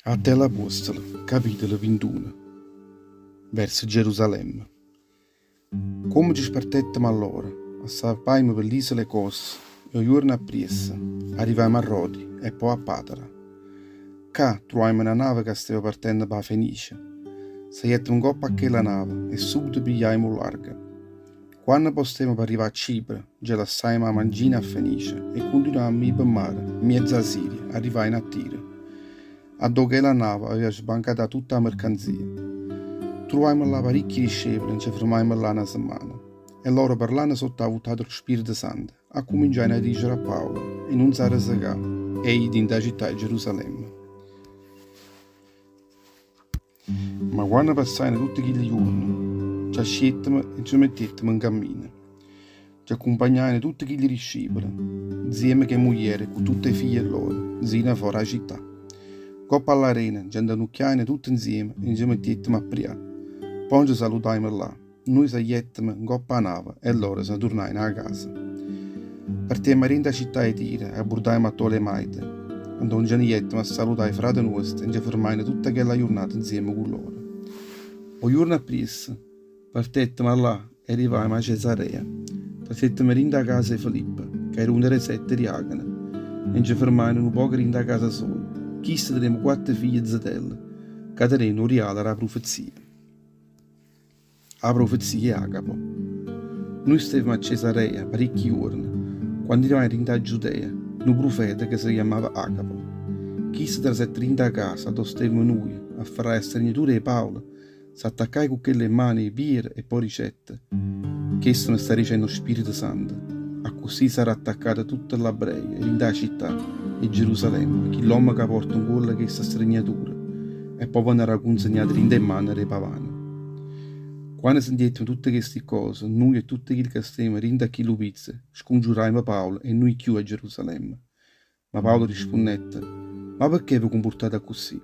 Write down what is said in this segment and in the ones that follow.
Atti 'e l'Apuostole, capitolo 21. Verso Gerusalemme. Comme ce spartettemo 'a lloro, assapaimo pe ll'isola 'e Cos e 'o juorno appriesso arrivaimo a Rodi e po' a Patara. Ccà truvaimo na nave ca steva partenno p' 'a Fenicia. Sagliettemo 'ncoppa a chella nave e subito pigliaimo 'o largo. Quanno po' stevemo p'arrivà a Cipro, nce lassaimo 'a mangina a Fenice e cuntinuammo a ì pe mare, 'mmiezzo 'a Siria, arrivaino a Tiro, addò chella nave aveva sbancatà tutta 'a mercanzia. Truvaimo llà paricchi discepole e nce fermaimo llà na semmana. E lloro parlanno sotto 'a vuttata d' 'o Spirito Santo, accuminciaino a dicere a Paolo 'e nun s'arresecà 'e ì dint' 'a città 'e Gerusalemme. Ma quanno passajeno tutte chilli juorne, ce asciettemo e nce mettettemo 'ncammino. Ce accumpagnajeno tutte chilli discipole, 'nzieme ch' 'e mugliere e cu tutt' 'e figlie lloro, 'nzino fora 'a città. Ncopp' a ll'arena nce 'ndenucchiajeno tutte 'nzieme e nce mettettemo a prià. Po' nce salutajemo llà. Nuje sagliettemo 'ncopp' 'a nave e lloro se ne turnajeno 'a casa. Partèmo 'a dint' 'a città 'e Tiro e abburdajemo a Tolemaide, addò nce ne jettemo a salutà 'e frate nuoste e nce fermajeno tutta chella jurnata 'nzieme cu lloro. O juorno appriesso partettemo 'a llà e arrivajemo a Cesarea. Trasettemo dint' 'a casa 'e Filippo, ca era uno d' 'e sette diacene, e nce fermajeno nu poco dint' 'a casa soja. Chisto teneva quatto figlie zetelle, ca tenevano 'o rialo d' 'a prufezia. 'A profezia 'e Agabo. Nuje stevemo a Cesarea paricchi juorne, quanno arrivaje dint' 'a Giudea nu prufeta ca se chiammava Agabo. Chisto trasette dint' 'a casa addò stevemo nuje, afferraje 'a stregnatura 'e Paolo, s'attaccaje cu chelle mmane 'e piere e po' dicette, Chesto me sta dicenno 'o Spirito Santo, accussì sarrà attaccato tutte ll'abbreje dint' 'a città 'e Gerusalemme chill'ommo ca porta 'ncuollo chesta stregnatura e po' venarrà cunzegnato dint' 'e mmane d' 'e pavane. Quanno sentiettemo tutte chesti ccose, nuje e tutte chille ca stevemo dint' a chillu pizzo, scungiurajemo Paolo 'e nun ì cchiù a Gerusalemme. Ma Paolo rispunnette, Ma pecché ve cumpurtate accussì?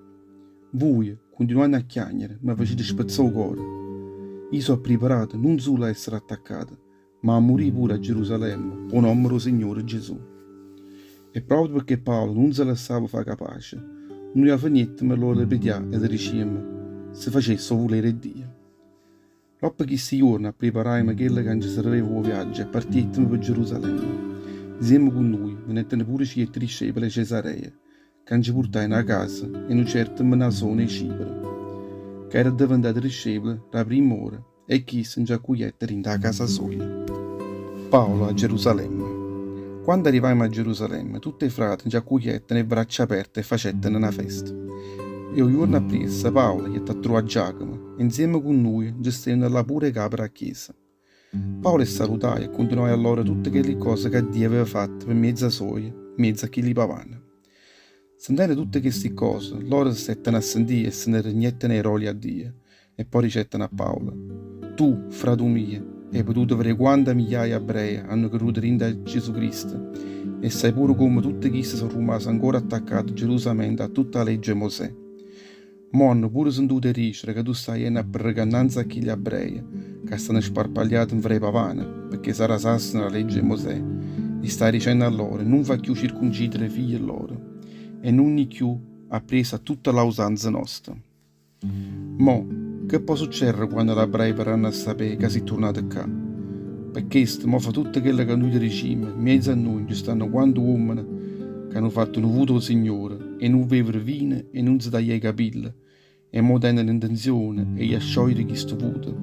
Vuje, cuntinuanno a chiagnere, me facite spezzà 'o core. Io so' appriparato nun sulo a essere attaccato, ma a murì pure a Gerusalemme p' 'o nomme d' 'o Signore Gesù. E proprio pecché Paolo nun se lassava fa capace, nuje 'a feniettemo 'e lo repetià e le dicimmo, Se facesse 'o vulere 'e Dio. Doppo chisti juorne appriparajemo chello ca nce serveva p' 'o viaggio e partiettemo pe Gerusalemme. Nzieme cu nuje venetteno pure cierte discepole 'e Cesarea, ca nce purtajeno 'a casa 'e nu certo Mnasone 'e Cipro, ca era addeventato discepolo d' 'a primma ora e chisto nce accugliette dint' 'a casa soja. Paolo a Gerusalemme. Quando arrivajemo a Gerusalemme, tutt' 'e frate nce accuglietteno 'e braccia aperte e facetteno na festa. E 'o juorno appriesso Paolo jette a truvà Giacomo, e 'nzieme cu nuje nce stevano llà pure 'e cape d' 'a chiesa. Paolo 'e salutaje e cuntinuaje a lloro tutte chelli ccose ca Dio aveva fatto pe mezzo soje 'mmiezzo a chilli pavane. Sentenno tutte chesti ccose, lloro se stetteno a sentì e se ne regnetteno 'e rolia a Dio, e po' dicetteno a Paolo, Tu, fratu mio, hê pututo vedé quanta migliaia 'e abbreje hanno creduto dint' a Gesù Cristo, e sai pure comme tutte chiste so' rummase ancora attaccate gelusamente a tutta 'a legge 'e Mosè. Mo hanno pure sentuto 'e dicere ca tu staje jenno a prrecà 'nnanze a chilli abbreje ca stanno sparpagliate 'nfra 'e pavane, pecché s'arrasasseno d' 'a legge 'e Mosè, e staje dicenno a lloro 'e nun fa cchiù circuncidere 'e figlie lloro e nun ì cchiù appriesso a tutta l'ausanza nosta. Mo, che po' succerere quanno ll'abbreje verranno a sapé ca si' turnato ccà? Pe chesto, mo fa tutto chello ca nuje te dicimmo, 'mmiezzo a nuje nce stanno quante uommene ca hanno fatto nu vuto ô Signore 'e nun vevere vino e nun se taglià 'e capille, e mo teneno 'ntenzione 'e ì a sciogliere chistu vuto.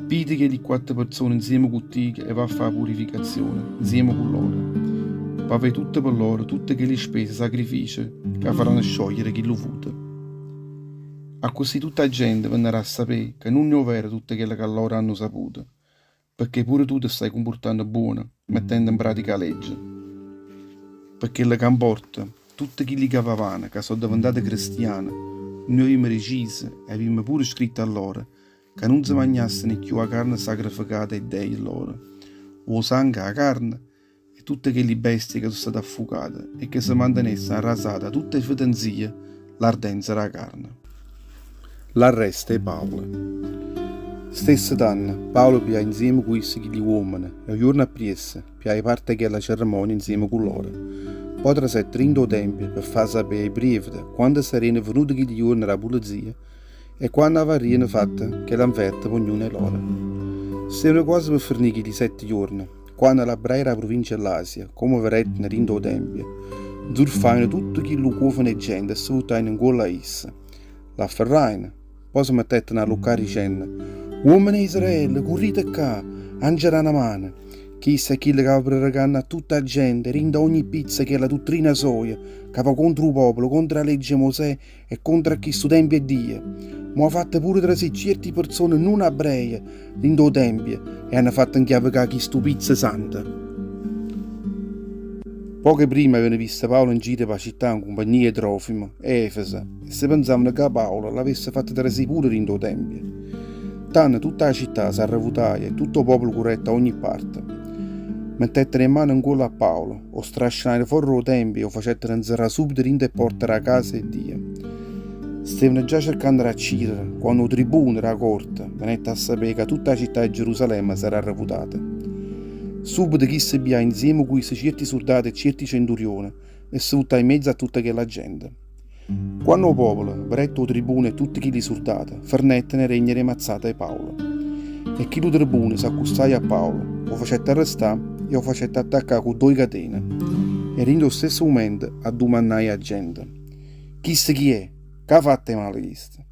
Piglia chelli quatto perzone 'nzieme cu tico e va a fà 'a purificazione 'nzieme cu lloro, p'avè tutte pe lloro tutte chelli spese e sacrifice ca faranno sciogliere chillu vuto. Accussì tutta 'a gente venarrà a sapè ca nun è overo tutto chello ca lloro hanno saputo, pecché pure tu te stai cumpurtanno buono, mettendo 'npratica 'a legge. Pe chello ca 'mporta, tutte chilli ca pavano, ca so' diventate crestiane, nuje avimmo deciso e avimmo pure scritto a lloro ca nun se magnasseno cchiù 'a carne sacrificata ê dei lloro, o 'o sango 'a carne e tutte chelli bestie ca so' state affucate e che se mantenesseno arrasate 'a tutte 'e fetenzie l'ardenza d' 'a carne. L'arresto 'e Paolo. Stesso tanno, Paolo pijaje 'nzieme cu isso chilli uommene e 'o juorno appriesso pijaje parte 'e chella cerimonia 'nzieme cu lloro. Po' trasette dint' 'o tempio pe' fa' sapé a 'e prievete quanno sarriano venute chilli juorne d' 'a pulezia e quanno avarriano fatto chella 'nferta p'ognuno 'e loro. Stevano quase pe' fernì chilli sette juorne, quanno l'abbraie d' 'a pruvincia 'e ll'Asia, comme 'o vedetteno dint' 'o tempio, 'nzurfajeno tutto chillu cuofano 'e gente e se vuttàjeno 'ncuollo a isso. L'afferrajeno, po' se mettetteno a alluccà dicenno, Uommene 'e Israele, currite ccà, a nce dà na mano! Chisto è chillo ca va prerecanno a tutta 'a gente, dint' a ogni pizzo chella duttrina soja, ca va contro 'o popolo, contro 'a legge 'e Mosè e contro a chistu tempio 'e Dio. Mò ha fatto pure trasì cierti perzone nun abreie dint' 'o tempio e hanno fatto 'nchiavecà chistu pizzo santo. Poche primma avevano visto Paolo 'n giro p' 'a città 'n cumpagnia 'e Trofimo 'e Efeso e se pensavano ca Paolo l'avesse fatto trasì pure dint' 'o tempio. Tanno tutta 'a città s'arrevutaje e tutto 'o popolo currette a ogni parte. Mettettero 'e mmane 'ncuollo a Paolo, 'o strascenajeno fora d' 'o tempio e 'o facettero 'nzerrà subito dint' 'e porte d' 'a casa 'e Dio. Stevano già cercanno d'accidere quanno 'o tribuno d' 'a corte venette a sapé ca tutta 'a città 'e Gerusalemme s'era arrevutata. Subito chisto abbiaje 'nzieme cu isso cierti surdate e cierti centurione e se vuttaje 'mmiezzo a tutta chella gente. Quanno 'o popolo vedette 'o tribuno e tutte chilli surdate, fernetteno 'e regnere 'e mazzate 'e Paolo. E chillu tribuno s'accustaje a Paolo, 'o facette arrestà e 'o facette attaccà cu doje catene. E dint' 'o stesso mumento addumannaje 'a gente, Chisto chi è? Ch'ha fatto 'e male chisto?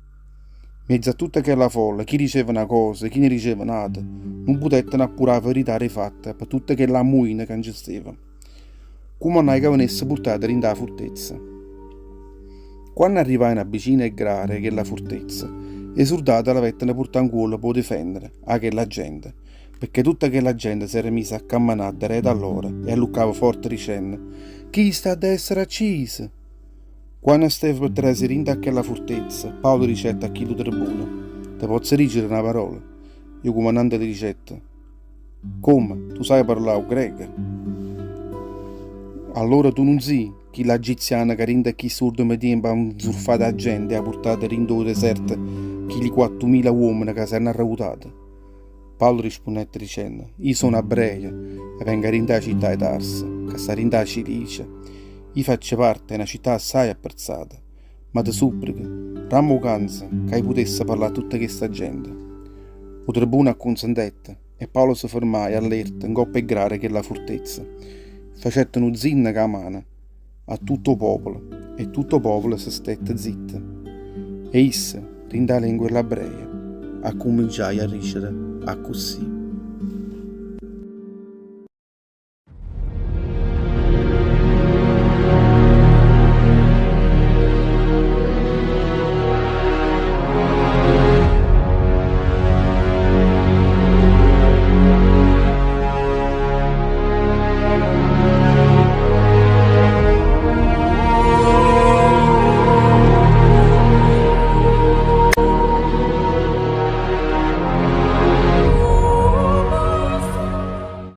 Mmiezzo a tutta chella folla, chi diceva na cosa, chi ne diceva n'ata, nun putettero appurà 'a verità d' 'e fatte pe tutta chella ammuina ca nce steva. Cumannaje ca venesse purtato dint' 'a furtezza. Quanno arrivajeno vicino 'e grare 'e chella furtezza, 'e surdate l'avettero purtà 'ncuollo p' 'o difendere 'a chella gente, pecché tutta chella gente s'era misa a cammenà addereto a loro e alluccava forte dicenno, Chisto ha da essere acciso! Quanno steva pe trasì dint' 'a chella furtezza, Paolo dicette a chillu tribuno, Te pozzo dicere na parola? E 'o cumandante le dicette, Comme, tu saje parlà 'o greco? Allora tu nun sì chill'agiziano ca dint' a chist'urdemo tiempo ha 'nzurfato 'a gente e ha purtato dint' 'o deserto chilli quattomila uommene ca s'erano arrevutate? Paolo rispunnette dicenno, Io so' n'abreio e vengo 'a dint' 'a città 'e Tarso, ca sta dint' 'a Cilicia. Io faccio parte 'e na città assaje apprezzata. Ma te supplico, damme 'o canzo ca io putesse parlà a tutta chesta gente. O tribuno accunsentette e Paolo se fermaje allerta 'ncopp' 'e grare 'e chella furtezza. Facette nu zinno cu 'a mano a tutto 'o popolo e tutto 'o popolo se stette zitto. E isso, dint' 'a lengua 'e ll'abreie, accumminciaje a dicere accussì.